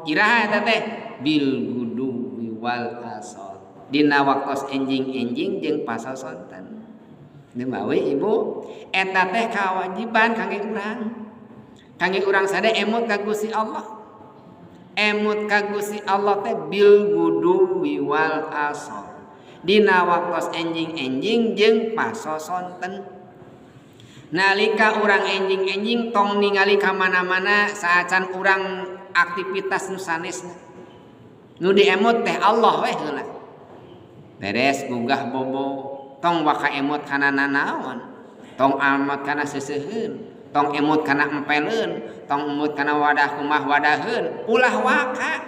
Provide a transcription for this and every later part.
Iraha eta teh bil guduwi wal asal, dina waktos enjing-enjing jeung pasosonten. Numawi ibu, eta teh kawajiban kangge urang sade emut ka Gusti Allah. Emut ka Gusti Allah teh bil guduwi wal asal, dina waktos enjing-enjing jeung pasosonten. Nalika urang enjing-enjing, tong ningali ka mana-mana saacan urang aktivitas nu sanesna. Nu diemut teh Allah weh heula. Beres gugah bobo, tong waka emut kana nanaon, tong emut kana seuseuheun, tong emut kana empeleun, tong emut kana wadah kumah wadaheun, ulah waka.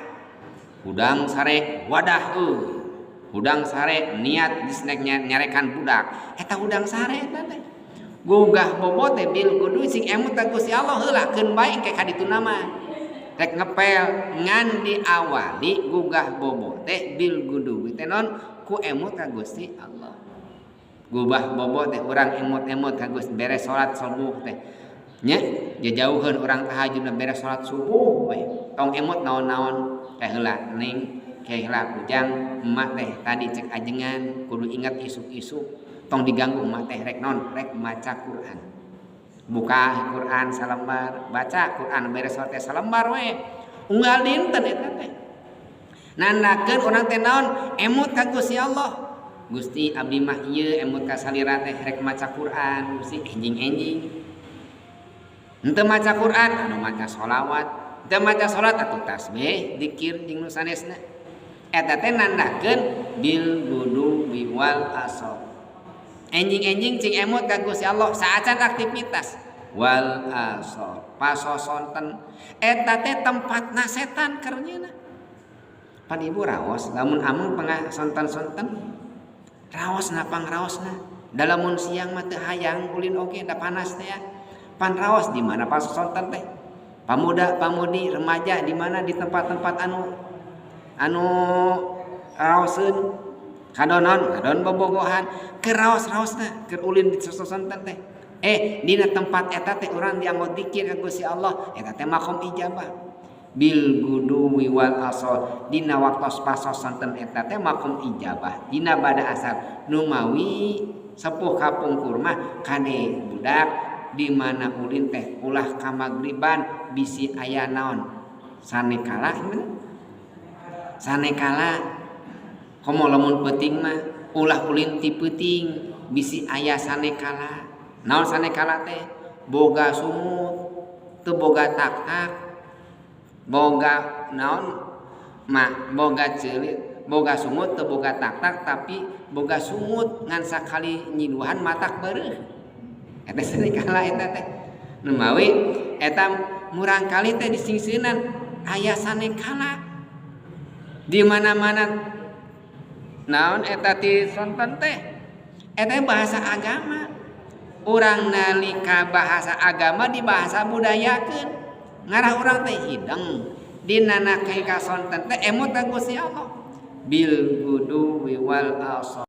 Hudang sare wadah euy, hudang sare niat disnek nyarekan budak eta, hudang sare eta teh. Gugah bobo teh bil gudwi, sing emut ka Gusti Allah heula, keun bae engke ka dituna mah rek ngepel, ngan diawali gugah bobo teh bil gudwi teh non ku emut ka Gusti Allah. Gugah bobo teh urang emut-emut ka Gusti. Beres salat subuh teh nya, jauheun urang tahajud, beres salat subuh we tong emut naon-naon. Teh heula ning, ke heula ujang, emak teh tadi cek ajengan kudu ingat isuk-isuk tong diganggu, emak teh rek non rek maca Quran. Buka Quran salembar, baca Quran beres salat teh salembar we unggal dinten. Eta teh nandakeun urang teh naon? Emut ka Gusti Allah. Gusti, abdi mah ieu emut ka salira teh rek maca Quran. Gusti, enjing-enjing henteu maca Quran, anu maca sholawat, henteu maca salat atuh tasbih, dikir jeung nu sanesna. Eta teh nandakeun bil gudwi wal asal. Enjing-enjing cing emut ka Gusti Allah saacan aktivitas. Wal asal, pasosonten eta teh tempatna setan keur nyieuna. Pan ibu raos lamun amung pengah sonten-sonten, raos na pangraosna dalamun siang mah teu hayang ulin oge da panas teh ya. Pan raos di mana pasosonten teh? Pamuda pamudi, remaja di mana? Di tempat-tempat anu raoseun, kadonon kadon bobogohan keur raos-raosna keur ulin di sosonten teh. Dina tempat eta teh urang dianggo dikir ka Gusti Allah, eta teh makom ijabah. Bil gudwi wal asal, dina waktos pasosonten eta teh makom ijabah dina bada asar. Numawi sepuh kapungkur mah kade budak di mana ulin teh ulah ka magriban, bisi aya naon, sanekala sanekala. Komo lamun peuting mah ulah ulin ti peuting, bisi aya sanekala. Naon sanekala teh? Boga sungut, teu boga tak-tak, boga naon ma, boga ceulit, boga sungut teu boga tak-tak, tapi boga sungut ngan sakali nyiduhan matak beureuh. Eta sanekala eta teh. Numawi eta murangkali teh disingsieunan aya sanekala di mana-mana. Naon eta ti sonten teh? Eta bahasa agama urang. Nalika bahasa agama di bahasa budayakeun, ngarah urang teh hideng dina ka sonten teh emut ka Gusti Allah bil gudwi wal asal.